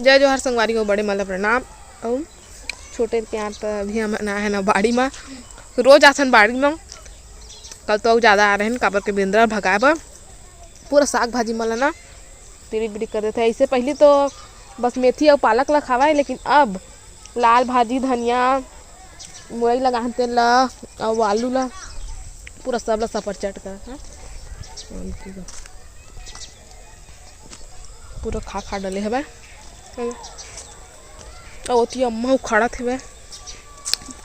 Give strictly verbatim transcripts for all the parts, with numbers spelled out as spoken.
जय जोहार संगवारी हो, बड़े मन ला प्रणाम। अउ छोटे प्यार त अभी हमन आए हन बाड़ी म, रोज आथन बाड़ी म। कल तो अउ जादा आ रहे हन, काबर के बेंदरा भगाए बर पूरा साग भाजी मन ला ना तिरी बिरी कर देथे। ऐसे पहली तो बस मेथी अउ पालक ला खावाए, लेकिन अब लाल भाजी, धनिया, मुरई लगाहन तेन ला, अउ आलू ला, पूरा सब ला सफरचट कर, हाँ? पूरा खा खा डले हवय। अउ ओती अम्मा उखाड़त हवय,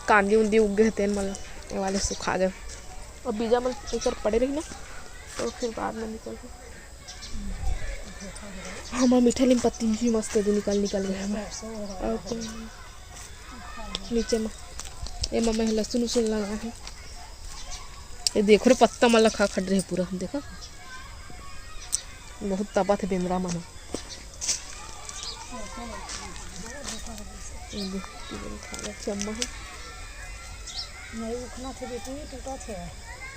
कांदी उंदी उग गे हे तेन मन ला, ए वाले सुखा गे। अब बीजा मन एकर पड़े रही ना, तो फिर बाद में निकल। हमर मीठा लीम पत्ती भी मस्त एदे निकल निकल गे हवय। अउ तो नीचे म एमा मैं लहसुन उसुन लगा हे। ये देखो रे, पत्ता मन ला खा खा डरे हे पूरा, देखो। बहुत तपत हे बेंदरा मन ह। ये देख, ये खा ले, चम्मा हे। नहीं उखना थे बेटी, टूटा थे।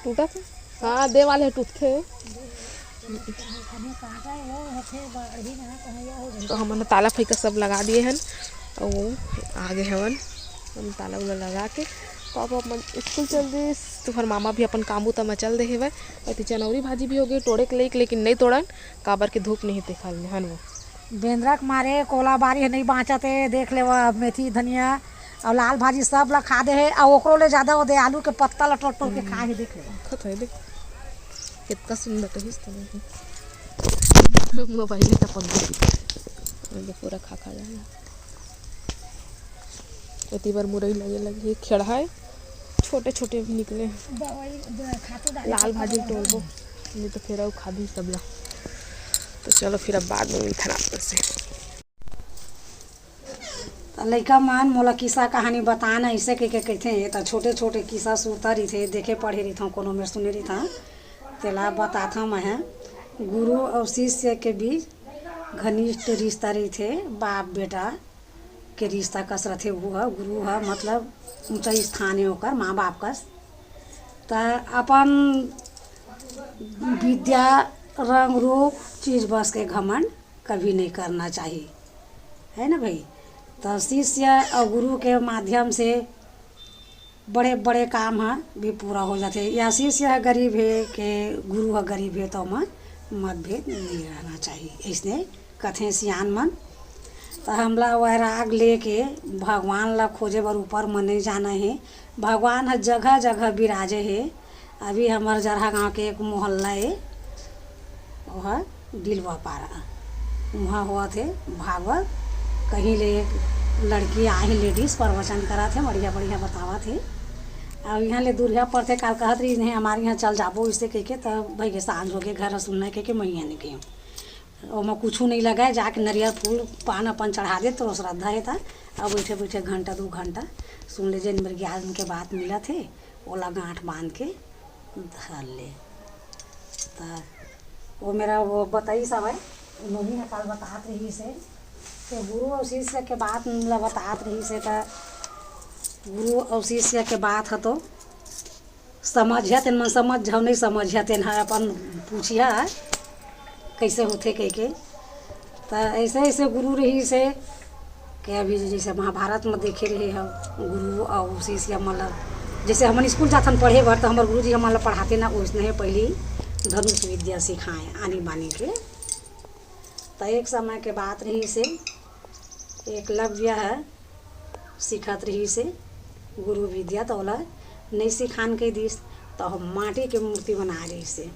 टूटा थे? हाँ, दे वाले टूटथे। तो हमन ताला फइका सब लगा दिए हन, अउ आगे हवन। हम ताला उला लगा के, पापा अपन स्कूल चल दिस, तुहर मामा भी अपन काम बुता म चल दे हेवय। अउ एती चनौरी भाजी भी हो गे, टोड़े के लइक, लेकिन नइ तोड़न, काबर के धूप नइ हे तेखर ले, हन वो। बेंदरा के मारे कोला बारी हे, नइ बाँचत हे, देख लेवा, मेथी, धनिया अउ लाल भाजी सब ला खा दे हे, अउ ओकरो ले जादा ओदे आलू के पत्ता ला टोर टोर के खा हे, देख लेवा। खत हे, देख। कितना सुंदर रहिस त नहीं। मोबाइल ही टपक गई। ये पूरा खा खा जाएगा। एती बर मुरई लगे लगे खेड़हा हे, छोटे छोटे भी निकले। दवाई, द-, खातू डाले लाल के भाजी पत्ता तोड़बो, नहीं तो फिर अउ खा दी सब ला। तो चलो फिर अब बाद में मिलथन आप लोग से। त लइका मन मोला किस्सा कहानी बताना, अइसे कहिके कहिथे, त छोटे-छोटे किस्सा सुरता रहिथे, देखे पढ़े रहिथंव, कोनो मेर सुने रहिथंव, तेला बताथंव मैं ह। गुरु अउ शिष्य के बीच घनिष्ठ रिश्ता रहिथे, बाप बेटा के रिश्ता कस रथे। वो ह, गुरु ह, मतलब ऊंचा स्थान हे ओकर, माँ बाप कस। त अपन विद्या, रंग रूप, चीज बस के घमंड कभी नहीं करना चाही, है ना भाई? तो शिष्य और गुरु के माध्यम से बड़े-बड़े काम ह भी पूरा हो जाथे। या शिष्य ह गरीब हे के गुरु ह गरीब हे, तो ओमा मतभेद नहीं रहना चाही। अइसने कथे सियान मन। तो हमला वैराग लेके भगवान ला खोजे बर ऊपर म नहीं जाना हे। भगवान ह जगह-जगह विराजे हे। अभी हमर जरहा गांव के एक मोहल्ला ए, ओह डिलवा पारा, उहाँ होवत हे भागवत। कहीं ले एक लड़की आए हे, लेडीज प्रवचन करत हे, बढ़िया बढ़िया बतावत हे। अउ इहाँ ले दूरिहा पड़थे, काल कहत रहिस, "नहीं, हमारे यहाँ चल जाबो," इसे कहिके, तब भइगे सांझ होगे, घर सुनना कहिके मैं इहाँ नहीं गई। ओमा कुछु नहीं लगे, जाके नरियर फूल पान अपन चढ़ा दे, तो श्रद्धा हे त। अब बैठे बैठे घंटा दू घंटा सुन ले, जेन मेर ज्ञान के बात मिलत हे, ओला गांठ बांध के धर ले। त वो मेरा वो बताइस हवय, नोनी ह काल बतात रहिस हे, ते गुरु अउ शिष्य के बात ल बतात रहिस हे, त गुरु अउ शिष्य के बात ह तो समझिया तेन मन समझ जाओ, नहीं समझिया तेन ह अपन पूछिया कइसे होथे कहिके। त ऐसे ऐसे गुरु रहिस हे कि अभी जैसे महाभारत में देखे रहे हो, गुरु और शिष्य मतलब जैसे हमन स्कूल जाथन पढ़े बर, तो हमर गुरु जी हमन ला पढ़ाते ना, वैसने ही पहली धनुष विद्या सिखाए आनी बानी के। त एक समय के बात रहिस हे, एकलव्य ह सिखत रहिस हे गुरु विद्या, त ओला नइ सिखान कहि दिस, त ओह माटी के मूर्ति बनाए रहिस हे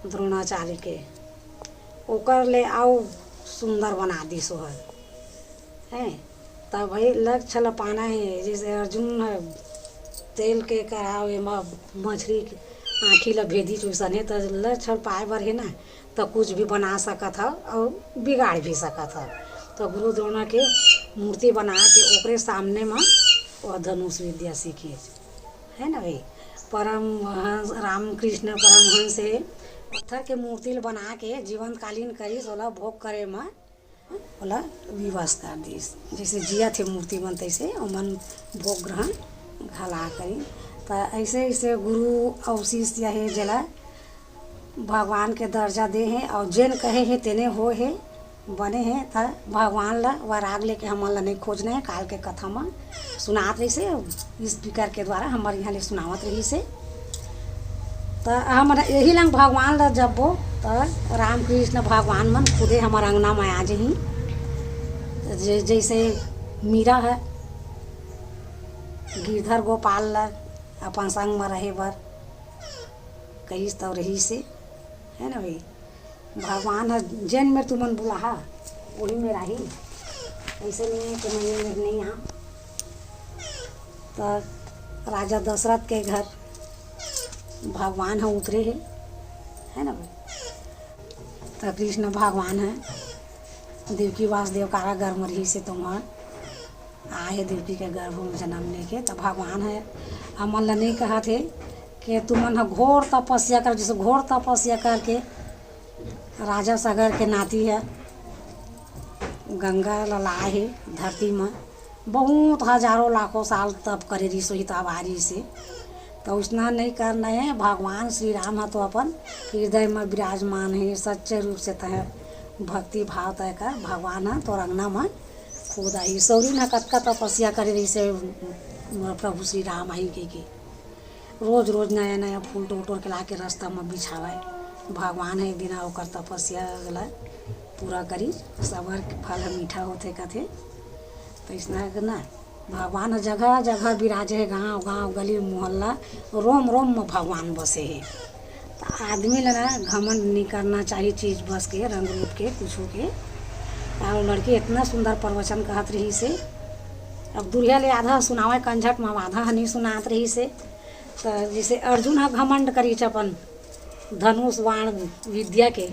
द्रोणाचार्य के, ओकर ले अउ सुंदर बना दिस ओह। हैं, त भाई लक्ष्य ल पाना हे, जैसे अर्जुन ह तेल के कढ़ाव एमा मछरी के आँखी ल भेदिस, वैसन हे, त लक्ष्य ल पाए बर हे ना, त कुछ भी बना सकत हव अउ बिगाड़ भी सकत हव। त गुरु द्रोणा के मूर्ति बना के ओकरे सामने म वो धनुष विद्या सीखिस, है ना भाई? परमहंस, रामकृष्ण परमहंस हे, पत्थर के मूर्ति ल बना के जीवंतकालीन करिस, ओला भोग करे म ओला विवश कर दिस। जैसे जियत हे मूर्ति मन, तैसे ओमन भोग ग्रहण घला करिन। त ऐसे ऐसे गुरु अउ शिष्य हे, जेला भगवान के दर्जा दे हे, अउ जेन कहे हे तेने होए हे। बने हे, त भगवान ल वैराग लेके हमन ल नइ खोजना हे। काल के कथा म सुनात रहिसे, speaker के द्वारा हमर इहाँ ले सुनावत रहिसे। त हमन यही लंग भगवान ल जपबो, त रामकृष्ण भगवान मन खुदे हमर अंगना म आ जही। त जे-, जइसे मीरा ह गिरधर गोपाल ल अपन संग म रहे बर कहिस, त रहिसे, है ना भाई? भगवान ह जेन मेर तुमन बुलाहा, वही मेर आही। अइसे नइ हे कि मैं ये मेर नइ आँव। त राजा दशरथ के घर भगवान ह उतरे हे, है ना भाई? त कृष्ण भगवान ह देवकी वासुदेव कारागार म रहिसे, त उहाँ आए हे देवकी के गर्भ म जनम लेके। त भगवान ह हमन ल नइ कहत हे कि तुमन ह घोर तपस्या कर, जइसे घोर तपस्या करके राजा सगर के नाती ह गंगा ल लाए हे धरती म। बहुत हजारों लाखों साल तप करे रिहिस होही, तब आ रिहिसे। त उसना नइ करना हे। भगवान श्री राम ह तो अपन हृदय म विराजमान हे। सच्चे रूप से तह भक्ति भाव तय कर, भगवान ह तोर अंगना म खुद आही। सौरिन ह कतका तपस्या करे रिहिसे, मोर प्रभु श्री राम आही कहिके। रोज रोज नया नया फूल टोर टोर के लाके रास्ता म बिछावय। भगवान ह एक दिन ओकर तपस्या ल पूरा करी, सबर के फल ह मीठा होथे कथे। त अइसना हे ना, भगवान ह जगह जगह विराजे हे, गाँव गाँव, गली मोहल्ला, रोम रोम म भगवान बसे हे। त आदमी ल ना घमंड नइ करना चाही चीज बस के, रंग रूप के, कुछू के। त ओ लड़की एतना सुंदर प्रवचन कहत रहिसे। अब दुरिहा ले आधा सुनावय कंझट म, आधा ह नइ सुनात रहिसे। त जइसे अर्जुन ह घमंड करिस अपन धनुष बाण विद्या के,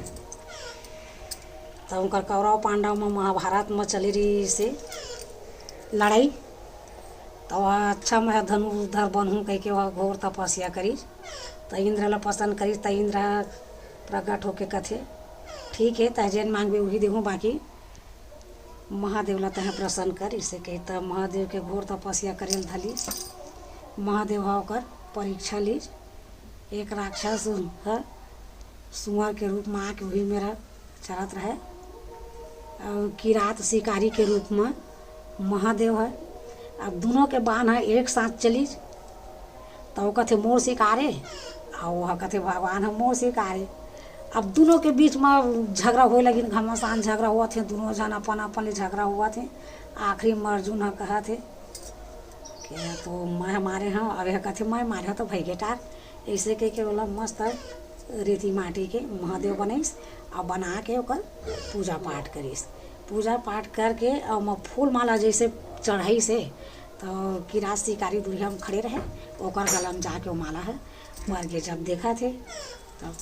त उंकर कौरव पांडव म महाभारत म चले रिहिसे लड़ाई। त ओह अच्छा मैं धनुष धर बनहूँ कहिके ओह घोर तपस्या करिस। त इंद्र ल प्रसन्न करिस, त इंद्र ह प्रगट होके कथे, "ठीक हे, तैं जेन मांगबे उही देहूँ, बाकी महादेव ल तैं प्रसन्न कर।" अइसे कहिस त महादेव के घोर तपस्या करे ल धलिस। महादेव ह ओकर परीक्षा लिस। एक राक्षस ह सुअर के रूप म आके उही मेर चरत रहय। अउ किरात शिकारी के रूप म महादेव ह। अब दूनों के बाण ह एक साथ चलिस, त ओ कथे, "मोर शिकार ए," अउ ओह कथे, "भगवान ह मोर शिकार ए।" अब दूनों के बीच म झगड़ा होए लगिन, घमासान झगड़ा होवत हे, दूनों झन अपन अपन ले झगड़ा होवत हे। आखिरी म अर्जुन ह कहत हे कि, "तो मैं मारे हंव," अब एह कथे, "मैं मारे हंव तो भइगे टार।" अइसे कहिके ओला मस्त रेती माटी के महादेव बनाइस, अउ बना के ओकर पूजा पाठ करिस। पूजा पाठ करके अउ ओमा फूल माला जइसे चढ़ाइस हे, त किरात शिकारी दुरिहा म खड़े रहे, ओकर गला म जाके ओ माला ह पर गे। जब देखत हे, तब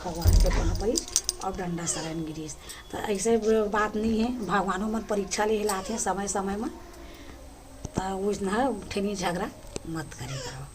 भगवान के पाँव परिस अउ डंडा सरन गिरिस। त अइसे ब-, बात नइ हे, भगवानो मन परीक्षा ले लाथे समय समय म। त ओइसना ठेनी झगड़ा मत करे करो।